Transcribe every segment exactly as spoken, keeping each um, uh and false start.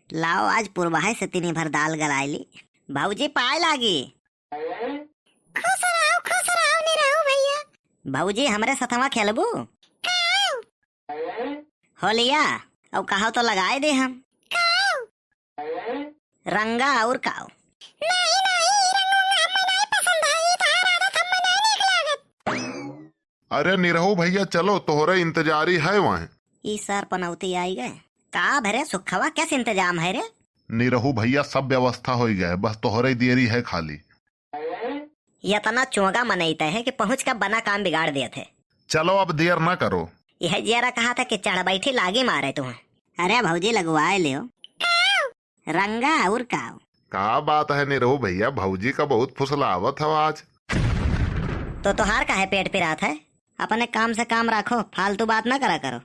लाओ, आज पुरवाहे से तिनी भर दाल गलाए ली। भौजी, पाए लागी। खुश रहो, खुश रहो निरहू भैया। भौजी, हमरे सथवा खेलबू? काऊ? होलिया, अउ कहो तो लगाए दे हम। काऊ? रंगा और काऊ? नहीं, नहीं, ई रंग उंग हमें नहीं पसंद है, ई तोहार आदत हमें नहीं नीक लागत। अरे निरहू भैया, चलो, तोहरे इंतजारी है वहाँ। ई सार पनौती आई गए। का भरे सुखवा, कैसे इंतजाम है रे? निरहू भैया, सब व्यवस्था होई गए, बस तोहरे देरी है खाली। यतना चोंगा मनई तय है कि पहुँच के बना काम बिगाड़ देत है। चलो, अब देर ना करो। यह जियरा कहा था कि चढ़ बैठी लागी मारे तुम्हें। अरे भौजी, लगवाए लियो। रंगा और काव। का बात है निरहू भैया, भौजी का बहुत फुसलावत हो आज। तो तोहार काहे पेट पिरात है? अपने काम से काम राखो, फालतू बात ना करा करो।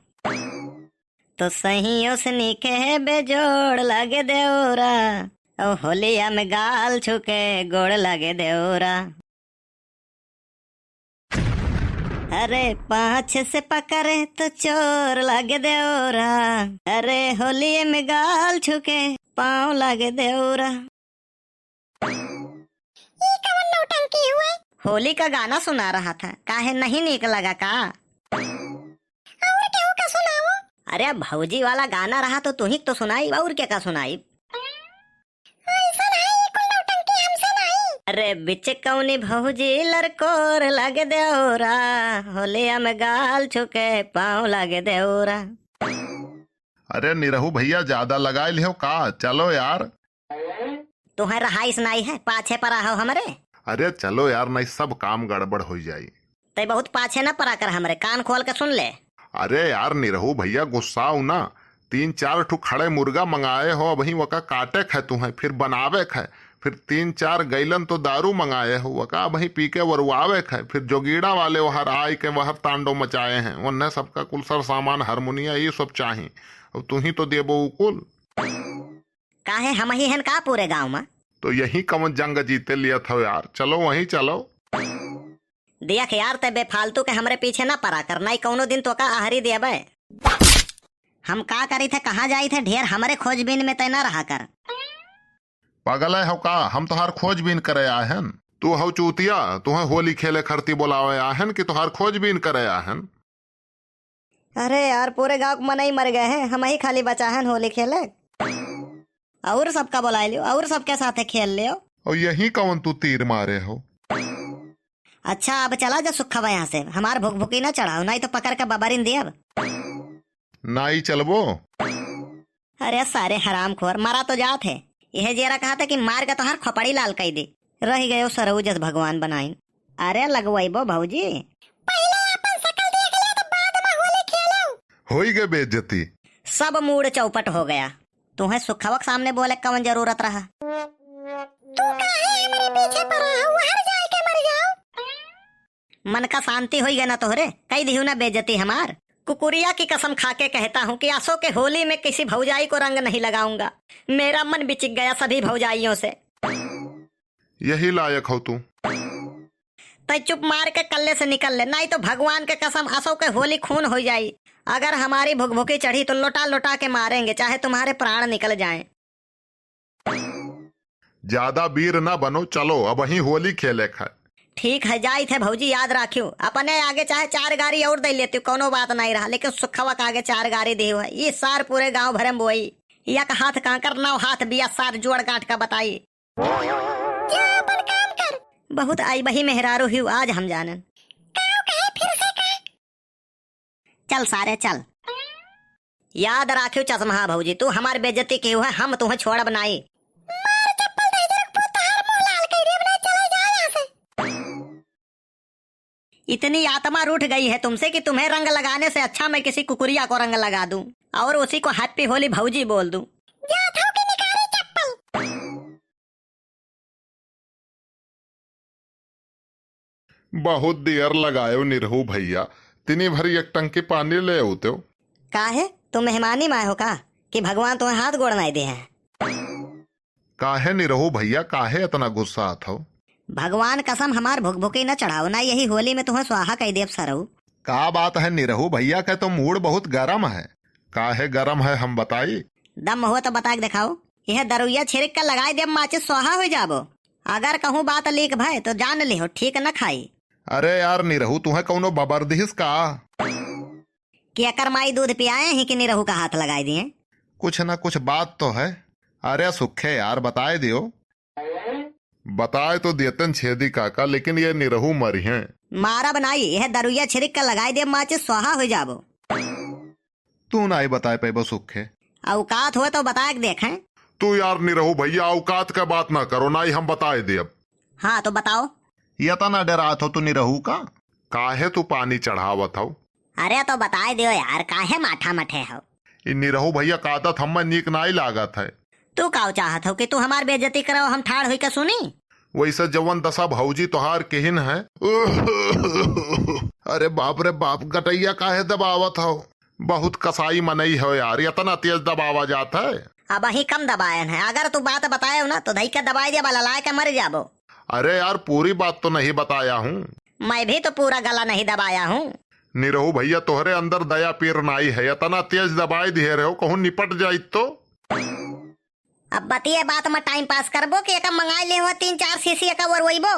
तो सहियों से नीके है बेजोड़ लागे देवरा, ओ होलिया में गाल छुके गोड़ लागे देवरा। अरे पाछे से पकड़े तो चोर लागे देवरा, अरे होलिये में गाल छुके पाँव लागे देवरा। ई कवन नौटंकी हुए? होली का गाना सुना रहा था, काहे नहीं नीक लगा का? और केहू का सुनाओ। अरे भौजी वाला गाना रहा तो तुही तो सुनाई, और के का सुनाई? ऐसन है, ई कुल नौटंकी हमसे नहीं। अरे बिच कौनी भौजी लरकोर लागे देवरा, होलिया में गाल छुके पाँव लागे देवरा। अरे निरहू भैया, ज्यादा लगाए लिहो का? चलो यार। तुहे रहाइस नाई है, पाछे परा हो हमरे। अरे चलो यार, नहीं सब काम गड़बड़ हो जाई। तै बहुत पाछे न परा कर हमरे, कान खोल के सुन ले। अरे यार निरहू भैया, गुस्साओ ना। तीन चार ठो खड़े मुर्गा मंगाए हो, अबहीं वका काटे खे तुहे, फिर बनावे खे, फिर तीन चार गैलन तो दारू मंगाए हो, वका अबहीं पी के वरुआवे खे, फिर जोगीड़ा वाले वहर आए के वहर तांडो मचाए हैं। उन्हें सबका कुल सर सामान, हारमोनिया, ये सब चाही। अब तुही तो देबो उ कुल। काहे, हम ही हन का पूरे गाँव में? तो यही कवन जंग जीते लियत हो यार, चलो वहीं चलो। देख यार, तै बेफालतू के हमरे पीछे ना परा कर, नाई कौनो दिन तोका आहरी देबे। हम का करी थे, कहाँ जाई थे, ढेर हमरे खोजबीन में तै ना रहा कर। पागल है हो का? हम तोहार खोजबीन करे आए हन। तू हौ चूतिया, तुहे होली खेले खरती बोलावे आए हन कि तोहार खोजबीन करे आए हन? अरे यार, पूरे गाँव के मनई मर गए हैं, हम ही खाली बचा हन होली खेले। और सबका बुलाए लियो, और सबके साथे खेल लियो। और यही कौन तू तीर मारे हो? अच्छा, अब चला जा सुखवा यहाँ से, हमार भुकभुकी ना चढ़ाओ, नाई तो पकड़ के बबरिन दियब। नाई चलबो। अरे सारे हरामखोर, मरा तो जात है। यह जेरा कहा था कि मार के तोहार खोपड़ी लाल कई दे। रह गयो सरऊ जस भगवान बनाइन। अरे लगवइबो भौजी। पहिले अपन शकल देख ले, तो बाद में होली खेलो। होई गए बेइज्जती। सब मूड चौपट हो गया। तुहे सुखवा के सामने बोले कवन जरूरत रहा? तू काहे हमरे पीछे परा हो? हर जाए के मर जाओ। मन का शांति होई गया ना तोहरे? कई दिहू ना बेइज्जती हमार। कुकुरिया की कसम खा के कहता हूँ कि आसो के होली में किसी भौजाई को रंग नहीं लगाऊंगा। मेरा मन बिचिक गया सभी भौजाइयों से। यही लायक हो तू। तै चुप मार के कल्ले से निकल ले, नाई तो भगवान के कसम, असो के होली खून हो जाई। अगर हमारी भुकभुकी चढ़ी तो लोटा लोटा के मारेंगे, चाहे तुम्हारे प्राण निकल जाएं। ज्यादा वीर ना बनो, चलो अबहीं होली खेले ख। ठीक है, जाई थे भौजी, याद राखियो, अपने आगे चाहे चार गारी और दे लेती, कोनो बात नहीं रहा, लेकिन सुखवा के आगे चार गारी दे है, ये सार पूरे गांव भरे में बोई, एक हाथ कांकर, नौ हाथ बिया, सार जोड़ गांठ का बताई। जा अपन काम कर। बहुत आई बही मेहरारू हिउ आज हम जानन। काऊ कहे फिर से का? चल सारे चल। याद राखियो चश्मा भौजी, तू हमार बेइज्जती किहू है, हम तुहे छोड़ब नाई। मार चप्पल दे दे, तोहार मुंह लाल कर देब, नहीं चला जा यहाँ से। इतनी आत्मा रूठ गई है तुमसे कि तुम्हें रंग लगाने से अच्छा मैं किसी कुकुरिया को रंग लगा दूं और उसी को हैप्पी होली भौजी बोल दूं। जात हो कि निकाले चप्पल? बहुत देर लगायो निरहू भैया, तिनी भरी एक टंकी पानी ले आउते हो। काहे, तू मेहमानी में आए हो का कि भगवान तुम्हें हाथ गोड़ नाई दे हैं? काहे निरहू भैया, काहे इतना गुस्सा आत हो? भगवान कसम, हमार भुकभुकी न चढ़ाओ, ना यही होली में तुम्हें स्वाहा कह देब सरऊ। का बात है निरहू भैया, के तो मूड बहुत गरम है। काहे गरम है हम बताई? दम हो तो बताए के देखाओ। यह दरुइया छिड़क के लगाई देब माचिस, स्वाहा हो जाबो। अगर कहूँ बात लीक भय तो जान लिहो, ठीक न खाई। अरे यार निरहू, तुहे कौनो बबर दिहिस का? कि एकर माई दूध पियाए ही कि निरहू का हाथ लगाई दिए? कुछ ना कुछ बात तो है। अरे सुखे यार, बताए दियो। बताए तो दियतन छेदी काका, लेकिन ये निरहू मरिहें। मारब नाई, यह दरुइया छिड़क के लगाई देब माचिस, स्वाहा हो जाबो। तू नाई बताए पैबो सुखे। औकात हो तो बताए के देखें। तू यार निरहू भैया, औकात का बात ना करो, नाई हम बताए देब। हाँ तो बताओ। यतना डरात हो तू निरहू का? काहे तू पानी चढ़ावत हो? अरे तो बताए दियो यार, काहे माठा मठे हो? ई निरहू भैया का आदत हम्मे नीक नाई लागत है। तू काव चाहत हो कि तू हमार बेइज्जती कराओ, हम ठाड़ होई के सुनी? वैसे जवन दशा भौजी तोहार किहिन है। अरे बाप रे बाप, गटैया काहे दबावत हो? बहुत कसाई मनई हो यार, इतना तेज दबावा जात है। अबहीं कम दबायन है, अगर तू बात बतायो ना तो धई के दबाई दे, बललाए के मर जाबो। अरे यार, पूरी बात तो नहीं बताया हूँ। मैं भी तो पूरा गला नहीं दबाया हूँ। निरहू भैया, तोहरे अंदर दया पीर नाई है, इतना तेज दबाई दिए रहो, कहूँ निपट जाइत तो। अब बतिये बात में टाइम पास करबो कि एका मंगाई ले हुआ तीन चार सीसी एका वरवइबो।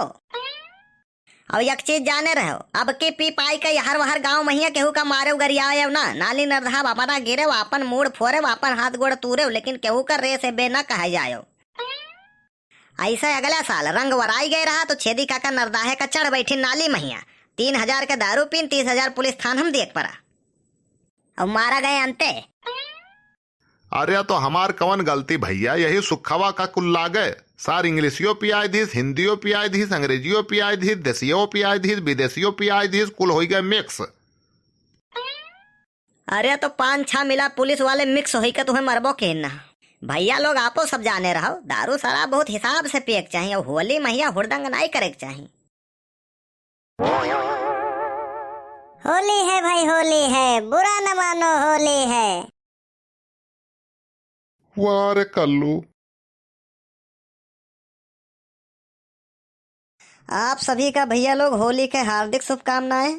और एक चीज जाने रहो, अब के पी पाई के हर वहर गाँव महिया केहू का मारे उगरियाए ना, नाली नरधाब अपना गिरे, आपन मूड़ फोरे, आपन हाथ गोड़ तूरे, लेकिन केहू का रे से बे ना कहे जायो। ऐसे अगला साल रंग वराई गए रहा तो छेदी काका नरदाहे का चढ़ बैठी नाली महिया। तीन हजार के दारू पीन, तीस हजार पुलिस थान हम देख पड़ा। और मारा गए अंते। अरे तो हमार कवन गलती भैया, यही सुखवा का कुल लागे। सार इंग्लिशियो पियाई दीस, हिंदियो पियाई दीस, अंग्रेजियो पियाई दीस, देसियो पियाई दीस, विदेशियो पियाई दीस, कुल होई गए मिक्स। अरे तो पान छा मिला पुलिस वाले मिक्स होई के तुम्हें मरबो के ना। भैया लोग आपो सब जाने रहो, दारू शराब बहुत हिसाब से पिए के चाही और होली महिया हुड़दंग नाई करे के चाही। होली है भाई, होली है, बुरा न मानो, होली है। वाह रे कल्लू। आप सभी का भैया लोग होली के हार्दिक शुभकामनाएं।